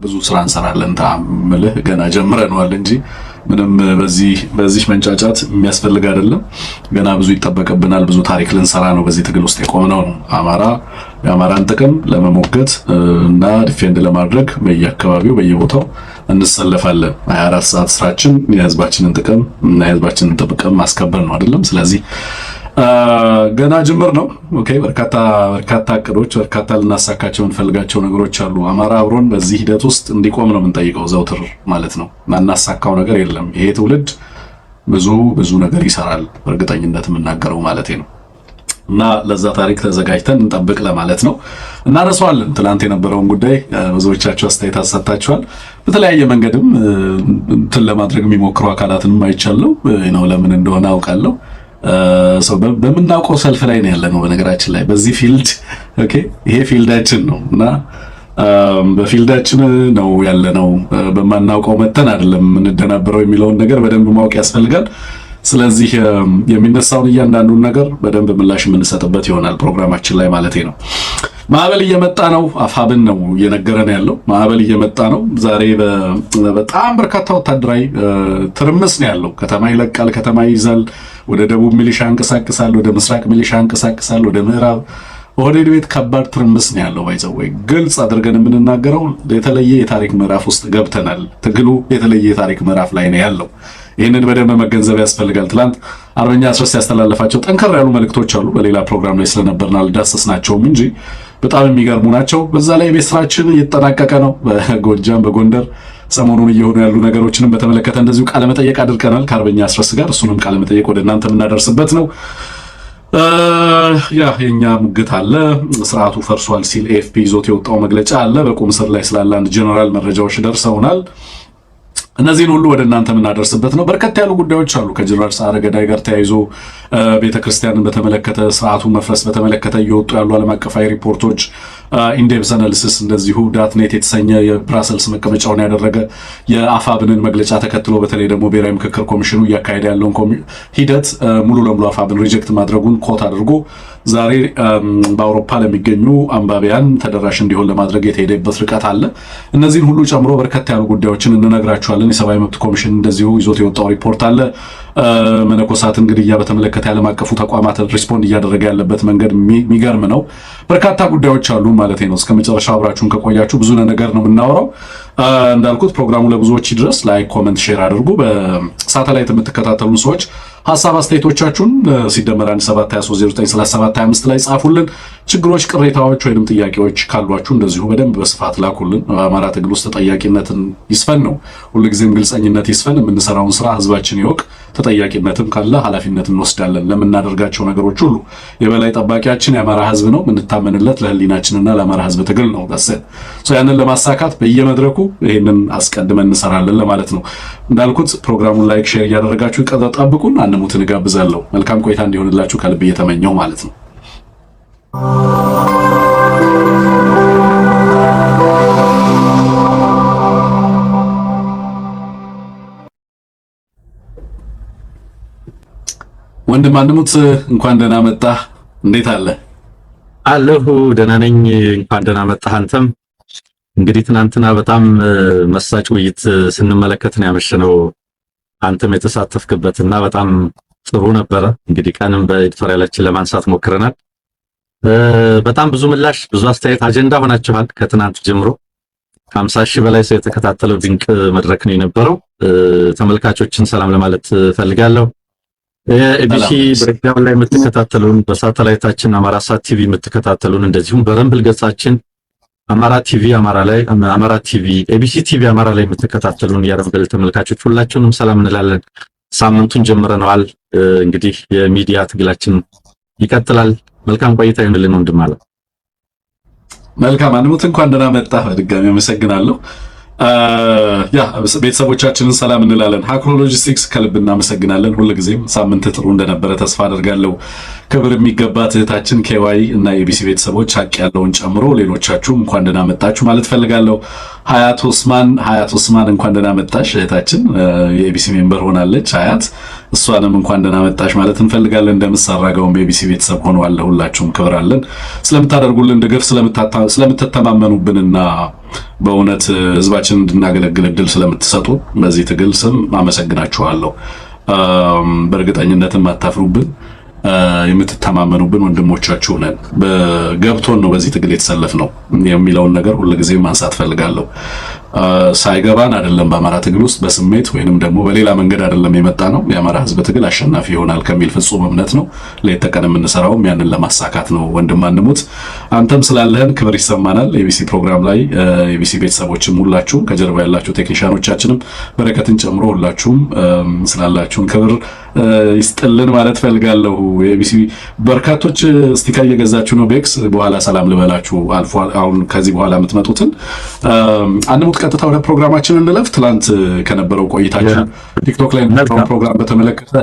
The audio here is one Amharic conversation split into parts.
ብዙ ስራ እንሰራለን። ታምልህ ገና ጀምረነዋል እንጂ ምንም በዚህ መንጫጫት የሚያስፈልግ አይደለም። ገና ብዙ ይጠበቅብናል። ብዙ ታሪክ ልንሰራ ነው። በዚህ ትግል ውስጥ የቆምነው ነው። አማራ የአማራን ጥቅም ለመሞገት እና defend ለማድረግ በየአካባቢው በየቦታው እንሰለፋለን። 24 ሰዓት ስራችን የህዝባችንን ጥቅም እና የህዝባችንን ጥቅም ማስከበር ነው አይደለም። ስለዚህ ገና ጅምር ነው። Okay፣ በርካታ በርካታ እቅዶች፣ በርካታ ልናሳካቸው የምንፈልጋቸው ነገሮች አሉ። አማራ አብሮን በዚህ ሂደት ውስጥ እንዲቆም ነው የምንጠይቀው ዘውትር ማለት ነው። ማናሳካው ነገር የለም። ይሄ ትውልድ ብዙ ብዙ ነገር ይሰራል፣ በእርግጠኝነት የምናገረው ማለት ነው። እና ለዛ ታሪክ ተዘጋጅተን እንጠብቅ ለማለት ነው። እናነሳዋለን። ትላንት የነበረውን ጉዳይ ብዙዎቻችሁ አስተያየት አሰጥታችኋል። በተለያየ መንገድም እንትን ለማድረግ የሚሞክሩ አካላትንም አይቻለሁ ነው፣ ለምን እንደሆነ አውቃለሁ። So በምናውቀው ሰልፍ ላይ ነው ያለነው። በነገራችን ላይ በዚህ field፣ okay፣ ይሄ field ኣችን ነው እና በ field ኣችን ነው ያለነው። በማናውቀው መተን አይደለም የምንደናበረው የሚለውን ነገር በደንብ ማወቅ ያስፈልጋል። ስለዚህ የሚነሳውን እያንዳንዱን ነገር በደንብ ምላሽ የምንሰጥበት ይሆናል ፕሮግራማችን ላይ ማለት ነው። ማዕበል እየመጣ ነው። አፋብን ነው እየነገረን ያለው። ማዕበል እየመጣ ነው። ዛሬ በጣም በርካታ ወታደራዊ ትርምስ ነው ያለው። ከተማ ይለቃል፣ ከተማ ይይዛል። ወደ ደቡብ ሚሊሻ እንቀሳቅሳል፣ ወደ ምስራቅ ሚሊሻ እንቀሳቅሳል፣ ወደ ምዕራብ። ኦህዴድ ቤት ከባድ ትርምስ ነው ያለው። By the way፣ ግልጽ አድርገን የምንናገረው የተለየ የታሪክ ምዕራፍ ውስጥ ገብተናል። ትግሉ የተለየ የታሪክ ምዕራፍ ላይ ነው ያለው። ይህንን በደንብ መገንዘብ ያስፈልጋል። ትላንት አርበኛ አስረስ ያስተላለፋቸው ጠንከር ያሉ መልእክቶች አሉ። በሌላ ፕሮግራም ላይ ስለነበርን አልዳሰስናቸውም እንጂ በጣም የሚገርሙ ናቸው። በዛ ላይ የቤት ስራችን እየተጠናቀቀ ነው። በጎጃም፣ በጎንደር ሰሞኑን እየሆኑ ያሉ ነገሮችንም በተመለከተ እንደዚሁ ቃለመጠየቅ አድርገናል ከአርበኛ አስረስ ጋር። እሱንም ቃለመጠየቅ ወደ እናንተ የምናደርስበት ነው። ያ የኛ ሙግት አለ። ስርዓቱ ፈርሷል ሲል ኤኤፍፒ ይዞት የወጣው መግለጫ አለ። በቁም እስር ላይ ስላለ አንድ ጀነራል መረጃዎች ደርሰውናል። እነዚህን ሁሉ ወደ እናንተ የምናደርስበት ነው። በርከት ያሉ ጉዳዮች አሉ። ከጀነራል ሰዓረ ገዳይ ጋር ተያይዞ፣ ቤተክርስቲያንን በተመለከተ፣ ስርዓቱ መፍረስ በተመለከተ እየወጡ ያሉ ዓለም አቀፋዊ ሪፖርቶች፣ in-depth analysis፣ እንደዚሁ .net የተሰኘ የብራሰልስ መቀመጫውን ያደረገ የአፋብንን መግለጫ ተከትሎ በተለይ ደግሞ ብሔራዊ ምክክር ኮሚሽኑ እያካሄደ ያለውን ሂደት ሙሉ ለሙሉ አፋብን reject ማድረጉን quote አድርጎ ዛሬ በአውሮፓ ለሚገኙ አንባቢያን ተደራሽ እንዲሆን ለማድረግ የተሄደበት ርቀት አለ። እነዚህን ሁሉ ጨምሮ በርከት ያሉ ጉዳዮችን እንነግራችኋለን። የሰብአዊ መብት ኮሚሽን እንደዚሁ ይዞት የወጣው ሪፖርት አለ። መነኮሳትን ግድያ በተመለከተ የዓለም አቀፉ ተቋማት respond እያደረገ ያለበት መንገድ የሚገርም ነው። በርካታ ጉዳዮች አሉ ማለት ነው። እስከ መጨረሻው አብራችሁን ከቆያችሁ ብዙ ነገር ነው የምናወራው። እንዳልኩት ፕሮግራሙ ለብዙዎች ይድረስ። Like፣ comment፣ share አድርጉ። በሳተላይት የምትከታተሉን ሰዎች ሀሳብ አስተያየቶቻችሁን +1 7 23 09 37 25 ላይ ጻፉልን። ችግሮች፣ ቅሬታዎች ወይንም ጥያቄዎች ካሏችሁ እንደዚሁ በደንብ በስፋት ላኩልን። በአማራ ትግል ውስጥ ተጠያቂነትን ይስፈን ነው፣ ሁልጊዜም ግልጸኝነት ይስፈን። የምንሰራውን ስራ ህዝባችን ይወቅ። ተጠያቂነትም ካለ ኃላፊነት እንወስዳለን ለምናደርጋቸው ነገሮች ሁሉ። የበላይ ጠባቂያችን የአማራ ህዝብ ነው። የምንታመንለት ለህሊናችንና ለአማራ ህዝብ ትግል ነው። ያንን ለማሳካት በየመድረኩ ይህንን አስቀድመን እንሰራለን ለማለት ነው። እንዳልኩት ፕሮግራሙን like፣ share እያደረጋችሁ ጠብቁን። አንሙትን እጋብዛለሁ። መልካም ቆይታ እንዲሆንላችሁ ከልብ እየተመኘው ማለት ነው። ወንድም አንሙት፣ እንኳን ደህና መጣህ። እንዴት አለ? አለሁ፣ ደህና ነኝ። እንኳን ደህና መጣህ አንተም። እንግዲህ ትናንትና በጣም መሳጭ ውይይት ስንመለከት ነው ያመሸነው። አንተም የተሳተፍክበትና በጣም ጥሩ ነበረ። እንግዲህ ቀንም በ editorial ኣችን ለማንሳት ሞክረናል። በጣም ብዙ ምላሽ፣ ብዙ አስተያየት፣ አጀንዳ ሆናችኋል። ከትናንት ጀምሮ ከ50,000 በላይ ሰው የተከታተለው ድንቅ መድረክ ነው የነበረው። ተመልካቾችን ሰላም ለማለት ፈልጋለሁ። ኤቢሲ Breakdown ላይ የምትከታተሉን፣ በሳተላይታችን አማራ ሳት ቲቪ የምትከታተሉን፣ እንደዚሁም በ Rumble ገጻችን አማራ ቲቪ አማራ ላይ፣ አማራ ቲቪ፣ ኤቢሲ ቲቪ አማራ ላይ የምትከታተሉን የ Rumble ተመልካቾች ሁላችሁንም ሰላም እንላለን። ሳምንቱን ጀምረነዋል። እንግዲህ የሚዲያ ትግላችን ይቀጥላል። መልካም ቆይታ ይሁንልን ወንድም አለ። መልካም አንሙት፣ እንኳን ደህና መጣህ። በድጋሚ አመሰግናለሁ። ያ ቤተሰቦቻችንን ሰላም እንላለን። ሀክሮ ሎጂስቲክስ ከልብ እናመሰግናለን። ሁልጊዜም ሳምንት ጥሩ እንደነበረ ተስፋ አደርጋለሁ። ክብር የሚገባት እህታችን ኬዋይ እና የኤቢሲ ቤተሰቦች ሀቅ ያለውን ጨምሮ ሌሎቻችሁም እንኳን ደህና መጣችሁ ማለት ፈልጋለሁ። ሀያት ኦስማን፣ ሀያት ኦስማን እንኳን ደህና መጣሽ እህታችን፣ የኤቢሲ member ሆናለች ሀያት። እሷንም እንኳን ደህና መጣሽ ማለት እንፈልጋለን። እንደምሳራገውም የኤቢሲ ቤተሰብ ሆነዋል። ሁላችሁም ክብር አለን ስለምታደርጉልን ድጋፍ፣ ስለምትተማመኑብንና በእውነት ህዝባችን እንድናገለግል እድል ስለምትሰጡ በዚህ ትግል ስም አመሰግናችኋለሁ። በእርግጠኝነትም አታፍሩብን፣ የምትተማመኑብን ወንድሞቻችሁ ነን። ገብቶን ነው በዚህ ትግል የተሰለፍነው የሚለውን ነገር ሁልጊዜ ማንሳት ፈልጋለሁ። ሳይገባን አይደለም፣ በአማራ ትግል ውስጥ በስሜት ወይንም ደግሞ በሌላ መንገድ አይደለም የመጣነው። የአማራ ህዝብ ትግል አሸናፊ ይሆናል ከሚል ፍጹም እምነት ነው። ሌት ተቀን የምንሰራውም ያንን ለማሳካት ነው። ወንድም አንሙት፣ አንተም ስላለህን ክብር ይሰማናል። የኤቢሲ ፕሮግራም ላይ የኤቢሲ ቤተሰቦችም ሁላችሁም፣ ከጀርባ ያላችሁ ቴክኒሻኖቻችንም በረከትን ጨምሮ ሁላችሁም ስላላችሁን ክብር ይስጥልን ማለት ፈልጋለሁ። የኤቢሲ በርካቶች sticker እየገዛችሁ ነው። ቤክስ በኋላ ሰላም ልበላችሁ አልፎ አሁን ከዚህ በኋላ የምትመጡትን። አንሙት፣ ቀጥታ ወደ ፕሮግራማችን እንለፍ። ትላንት ከነበረው ቆይታችን ቲክቶክ ላይ የነበረውን ፕሮግራም በተመለከተ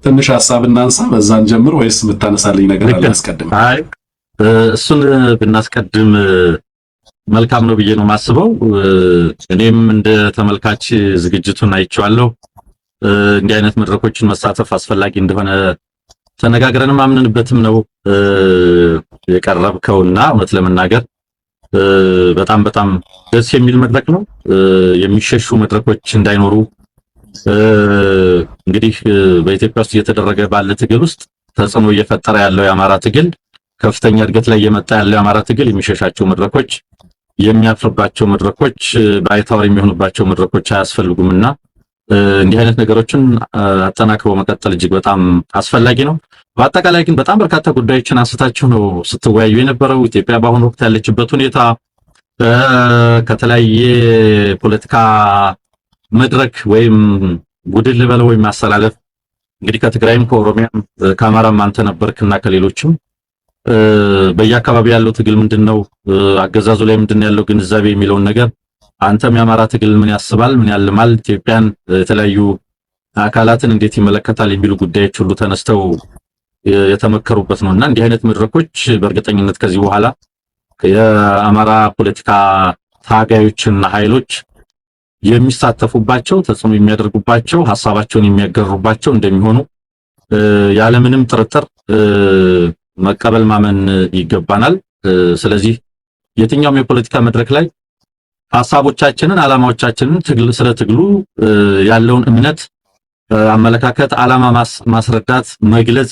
ትንሽ ሀሳብ እናንሳ። በዛን ጀምር ወይስ የምታነሳልኝ ነገር አለ? አስቀድም። አይ፣ እሱን ብናስቀድም መልካም ነው ብዬ ነው የማስበው። እኔም እንደ ተመልካች ዝግጅቱን አይቼዋለሁ። እንዲህ አይነት መድረኮችን መሳተፍ አስፈላጊ እንደሆነ ተነጋግረንም አምነንበትም ነው የቀረብከውና እውነት ለመናገር በጣም በጣም ደስ የሚል መድረክ ነው። የሚሸሹ መድረኮች እንዳይኖሩ፣ እንግዲህ በኢትዮጵያ ውስጥ እየተደረገ ባለ ትግል ውስጥ ተጽዕኖ እየፈጠረ ያለው የአማራ ትግል፣ ከፍተኛ እድገት ላይ እየመጣ ያለው የአማራ ትግል የሚሸሻቸው መድረኮች፣ የሚያፍርባቸው መድረኮች፣ ባይተዋር የሚሆኑባቸው መድረኮች አያስፈልጉምና እንዲህ አይነት ነገሮችን አጠናክሮ መቀጠል እጅግ በጣም አስፈላጊ ነው። በአጠቃላይ ግን በጣም በርካታ ጉዳዮችን አንስታችሁ ነው ስትወያዩ የነበረው። ኢትዮጵያ በአሁኑ ወቅት ያለችበት ሁኔታ፣ ከተለያየ ፖለቲካ መድረክ ወይም ቡድን ልበለው ወይም ማሰላለፍ፣ እንግዲህ ከትግራይም፣ ከኦሮሚያም፣ ከአማራም አንተ ነበርክና ከሌሎችም፣ በየአካባቢ ያለው ትግል ምንድነው፣ አገዛዙ ላይ ምንድነው ያለው ግንዛቤ የሚለውን ነገር፣ አንተም የአማራ ትግል ምን ያስባል፣ ምን ያልማል፣ ኢትዮጵያን፣ የተለያዩ አካላትን እንዴት ይመለከታል የሚሉ ጉዳዮች ሁሉ ተነስተው የተመከሩበት ነውና እንዲህ አይነት መድረኮች በእርግጠኝነት ከዚህ በኋላ የአማራ ፖለቲካ ታጋዮችና ኃይሎች የሚሳተፉባቸው፣ ተጽዕኖ የሚያደርጉባቸው፣ ሀሳባቸውን የሚያገሩባቸው እንደሚሆኑ ያለምንም ጥርጥር መቀበል፣ ማመን ይገባናል። ስለዚህ የትኛውም የፖለቲካ መድረክ ላይ ሀሳቦቻችንን፣ ዓላማዎቻችንን፣ ትግል፣ ስለ ትግሉ ያለውን እምነት፣ አመለካከት፣ ዓላማ ማስረዳት፣ መግለጽ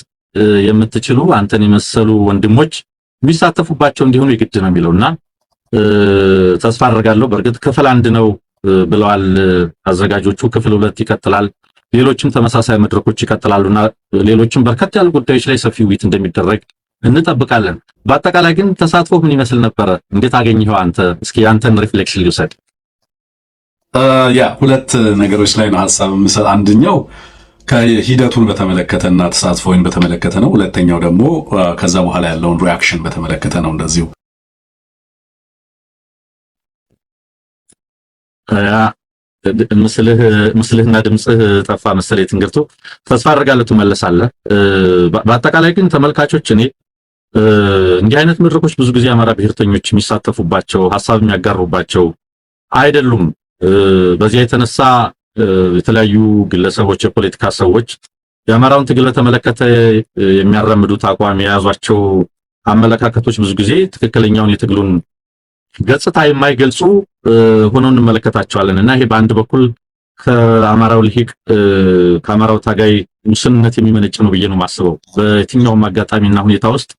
የምትችሉ አንተን የመሰሉ ወንድሞች የሚሳተፉባቸው እንዲሆኑ የግድ ነው የሚለውና ተስፋ አደርጋለሁ። በእርግጥ ክፍል አንድ ነው ብለዋል አዘጋጆቹ። ክፍል ሁለት ይቀጥላል። ሌሎችም ተመሳሳይ መድረኮች ይቀጥላሉና ሌሎችም በርከት ያሉ ጉዳዮች ላይ ሰፊ ውይይት እንደሚደረግ እንጠብቃለን። በአጠቃላይ ግን ተሳትፎ ምን ይመስል ነበረ? እንዴት አገኘኸው አንተ? እስኪ ያንተን reflection ልውሰድ። Yeah፣ ሁለት ነገሮች ላይ ነው ሀሳብ የምሰጥ። አንደኛው ከሂደቱን በተመለከተ እና ተሳትፎን በተመለከተ ነው። ሁለተኛው ደግሞ ከዛ በኋላ ያለውን reaction በተመለከተ ነው። እንደዚሁ ምስልህ ምስልህና ድምጽህ ጠፋ መሰለኝ ትንግርቱ። ተስፋ አደርጋለሁ ትመለሳለህ። በአጠቃላይ ግን ተመልካቾች፣ እኔ እንዲህ አይነት መድረኮች ብዙ ጊዜ አማራ ብሔርተኞች የሚሳተፉባቸው፣ ሀሳብ የሚያጋሩባቸው አይደሉም። በዚያ የተነሳ የተለያዩ ግለሰቦች፣ የፖለቲካ ሰዎች የአማራውን ትግል በተመለከተ የሚያራምዱት አቋም፣ የያዟቸው አመለካከቶች ብዙ ጊዜ ትክክለኛውን የትግሉን ገጽታ የማይገልጹ ሆነው እንመለከታቸዋለን እና ይሄ በአንድ በኩል ከአማራው ልሂቅ፣ ከአማራው ታጋይ ውስንነት የሚመነጭ ነው ብዬ ነው የማስበው። በየትኛውም አጋጣሚና ሁኔታ ውስጥ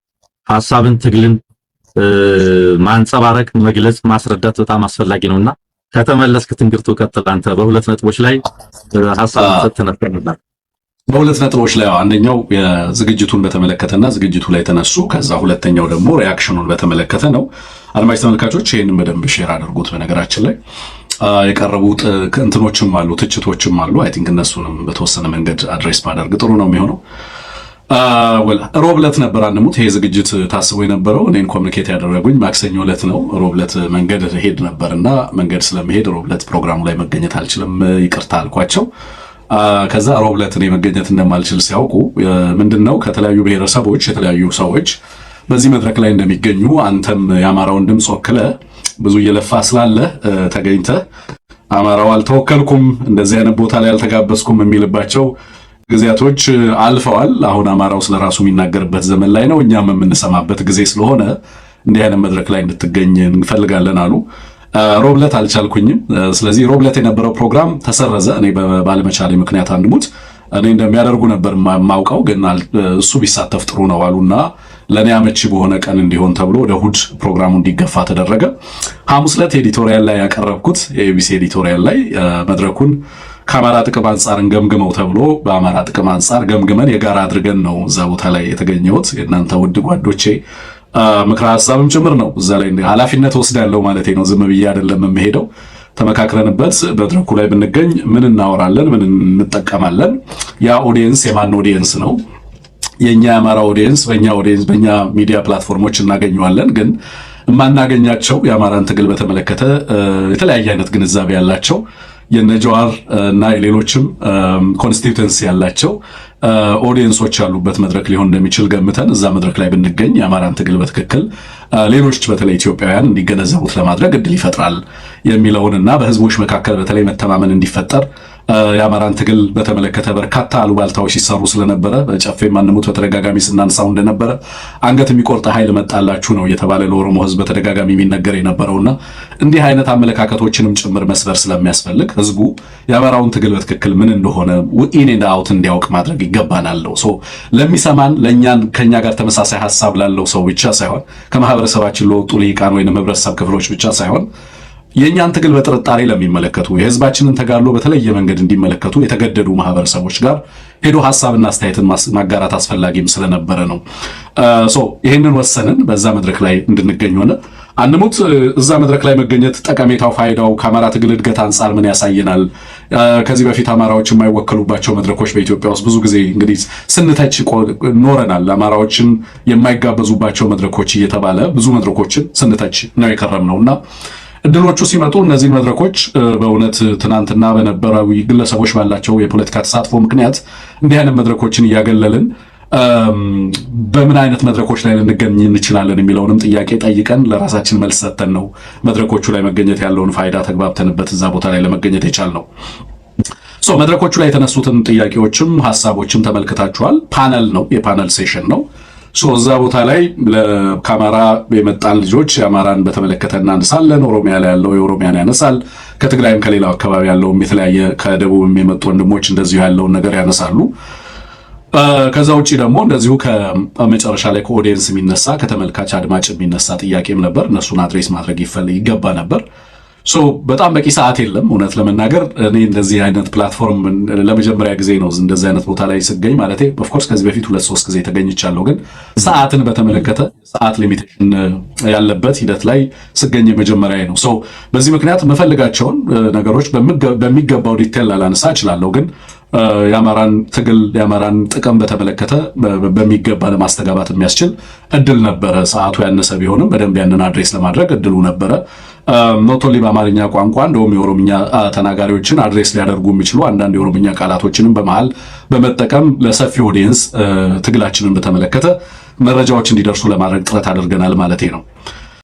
ሀሳብን፣ ትግልን ማንጸባረቅ፣ መግለጽ፣ ማስረዳት በጣም አስፈላጊ ነውና ከተመለስክ ትንግርቱ ቀጥል። አንተ በሁለት ነጥቦች ላይ ሀሳብ ሰጥተህ ነበር። በሁለት ነጥቦች ላይ፣ አንደኛው የዝግጅቱን በተመለከተና ዝግጅቱ ላይ የተነሱ፣ ከዛ ሁለተኛው ደግሞ reaction ኑን በተመለከተ ነው። አድማጭ ተመልካቾች፣ ይህንን በደንብ share አድርጉት። በነገራችን ላይ የቀረቡ እንትኖችም አሉ፣ ትችቶችም አሉ። I think እነሱንም በተወሰነ መንገድ address ባደርግ ጥሩ ነው የሚሆነው። ሮብ ዕለት ነበር አንሙት ይሄ ዝግጅት ታስቦ የነበረው። እኔን communicate ያደረጉኝ ማክሰኞ ዕለት ነው። ሮብ ዕለት መንገድ ሄድ ነበር እና መንገድ ስለመሄድ ሮብ ዕለት ፕሮግራሙ ላይ መገኘት አልችልም፣ ይቅርታ አልኳቸው። ከዛ ሮብ ዕለት እኔ መገኘት እንደማልችል ሲያውቁ ምንድን ነው፣ ከተለያዩ ብሔረሰቦች የተለያዩ ሰዎች በዚህ መድረክ ላይ እንደሚገኙ፣ አንተም የአማራውን ድምፅ ወክለህ ብዙ እየለፋህ ስላለህ ተገኝተህ አማራው አልተወከልኩም፣ እንደዚህ አይነት ቦታ ላይ አልተጋበዝኩም የሚልባቸው ጊዜያቶች አልፈዋል። አሁን አማራው ስለ ራሱ የሚናገርበት ዘመን ላይ ነው። እኛም የምንሰማበት ጊዜ ስለሆነ እንዲህ አይነት መድረክ ላይ እንድትገኝ እንፈልጋለን አሉ። ሮብለት አልቻልኩኝም። ስለዚህ ሮብለት የነበረው ፕሮግራም ተሰረዘ። እኔ ባለመቻሌ ምክንያት አንድሙት እኔ እንደሚያደርጉ ነበር የማውቀው፣ ግን እሱ ቢሳተፍ ጥሩ ነው አሉና ለእኔ አመቺ በሆነ ቀን እንዲሆን ተብሎ ወደ እሑድ ፕሮግራሙ እንዲገፋ ተደረገ። ሐሙስ ዕለት editorial ላይ ያቀረብኩት፣ የኤቢሲ editorial ላይ መድረኩን ከአማራ ጥቅም አንጻር እንገምግመው ተብሎ በአማራ ጥቅም አንጻር ገምግመን የጋራ አድርገን ነው እዛ ቦታ ላይ የተገኘሁት። የእናንተ ውድ ጓዶቼ ምክረ ሀሳብም ጭምር ነው። እዛ ላይ ኃላፊነት ወስዳለሁ ማለት ነው። ዝም ብዬ አይደለም የምሄደው። ተመካክረንበት መድረኩ ላይ ብንገኝ ምን እናወራለን፣ ምን እንጠቀማለን፣ ያ audience የማን audience ነው? የእኛ የአማራ audience በእኛ audience በእኛ ሚዲያ platform ኦች እናገኘዋለን። ግን የማናገኛቸው የአማራን ትግል በተመለከተ የተለያየ አይነት ግንዛቤ ያላቸው የነጀዋር እና የሌሎችም constituency ያላቸው audience ኦች ያሉበት መድረክ ሊሆን እንደሚችል ገምተን እዛ መድረክ ላይ ብንገኝ የአማራን ትግል በትክክል ሌሎች በተለይ ኢትዮጵያውያን እንዲገነዘቡት ለማድረግ እድል ይፈጥራል የሚለውን እና በህዝቦች መካከል በተለይ መተማመን እንዲፈጠር፣ የአማራን ትግል በተመለከተ በርካታ አሉባልታዎች ሲሰሩ ስለነበረ፣ በጨፌ ማንሙት በተደጋጋሚ ስናነሳው እንደነበረ አንገት የሚቆርጥ ኃይል መጣላችሁ ነው እየተባለ ለኦሮሞ ህዝብ በተደጋጋሚ የሚነገር የነበረውና እንዲህ አይነት አመለካከቶችንም ጭምር መስበር ስለሚያስፈልግ ህዝቡ የአማራውን ትግል በትክክል ምን እንደሆነ in and out እንዲያውቅ ማድረግ ይገባናል። So ለሚሰማን ለእኛን ከኛ ጋር ተመሳሳይ ሀሳብ ላለው ሰው ብቻ ሳይሆን፣ ከማህበረሰባችን ለወጡ ልሂቃን ወይም ህብረተሰብ ክፍሎች ብቻ ሳይሆን፣ የእኛን ትግል በጥርጣሬ ለሚመለከቱ፣ የህዝባችንን ተጋድሎ በተለየ መንገድ እንዲመለከቱ የተገደዱ ማህበረሰቦች ጋር ሄዶ ሀሳብና አስተያየትን ማጋራት አስፈላጊም ስለነበረ ነው። So ይህንን ወሰንን። በዛ መድረክ ላይ እንድንገኝ ሆነ። አንሙት እዛ መድረክ ላይ መገኘት ጠቀሜታው፣ ፋይዳው ከአማራ ትግል እድገት አንጻር ምን ያሳየናል? ከዚህ በፊት አማራዎች የማይወከሉባቸው መድረኮች በኢትዮጵያ ውስጥ ብዙ ጊዜ እንግዲህ ስንተች ኖረናል። አማራዎችን የማይጋበዙባቸው መድረኮች እየተባለ ብዙ መድረኮችን ስንተች ነው የከረምነው እና እድሎቹ ሲመጡ እነዚህ መድረኮች በእውነት ትናንትና በነበረው ግለሰቦች ባላቸው የፖለቲካ ተሳትፎ ምክንያት እንዲህ አይነት መድረኮችን እያገለልን በምን አይነት መድረኮች ላይ ልንገኝ እንችላለን የሚለውንም ጥያቄ ጠይቀን ለራሳችን መልስ ሰጥተን ነው መድረኮቹ ላይ መገኘት ያለውን ፋይዳ ተግባብተንበት እዛ ቦታ ላይ ለመገኘት የቻልነው። So መድረኮቹ ላይ የተነሱትን ጥያቄዎችም ሀሳቦችም ተመልክታችኋል። ፓነል ነው፣ የ panel session ነው። So እዛ ቦታ ላይ ከአማራ የመጣን ልጆች የአማራን በተመለከተ እናነሳለን። ኦሮሚያ ላይ ያለው የኦሮሚያን ያነሳል። ከትግራይም ከሌላው አካባቢ ያለውም የተለያየ ከደቡብ የመጡ ወንድሞች እንደዚሁ ያለውን ነገር ያነሳሉ። ከዛ ውጭ ደግሞ እንደዚሁ ከመጨረሻ ላይ ከ audience የሚነሳ፣ ከተመልካች አድማጭ የሚነሳ ጥያቄም ነበር። እነሱን address ማድረግ ይገባ ነበር። So በጣም በቂ ሰዓት የለም። እውነት ለመናገር እኔ እንደዚህ አይነት platform ለመጀመሪያ ጊዜ ነው እንደዚህ አይነት ቦታ ላይ ስገኝ፣ ማለት of course ከዚህ በፊት ሁለት ሶስት ጊዜ ተገኝቻለሁ። ግን ሰዓትን በተመለከተ ሰዓት limitation ያለበት ሂደት ላይ ስገኝ የመጀመሪያ ነው። So በዚህ ምክንያት የምፈልጋቸውን ነገሮች በሚገባው detail ላላነሳ እችላለሁ። ግን የአማራን ትግል፣ የአማራን ጥቅም በተመለከተ በሚገባ ለማስተጋባት የሚያስችል እድል ነበረ። ሰዓቱ ያነሰ ቢሆንም በደንብ ያንን address ለማድረግ እድሉ ነበረ። Not only በአማርኛ ቋንቋ፣ እንደውም የኦሮምኛ ተናጋሪዎችን address ሊያደርጉ የሚችሉ አንዳንድ የኦሮምኛ ቃላቶችንም በመሃል በመጠቀም ለሰፊ audience ትግላችንን በተመለከተ መረጃዎች እንዲደርሱ ለማድረግ ጥረት አድርገናል ማለት ነው።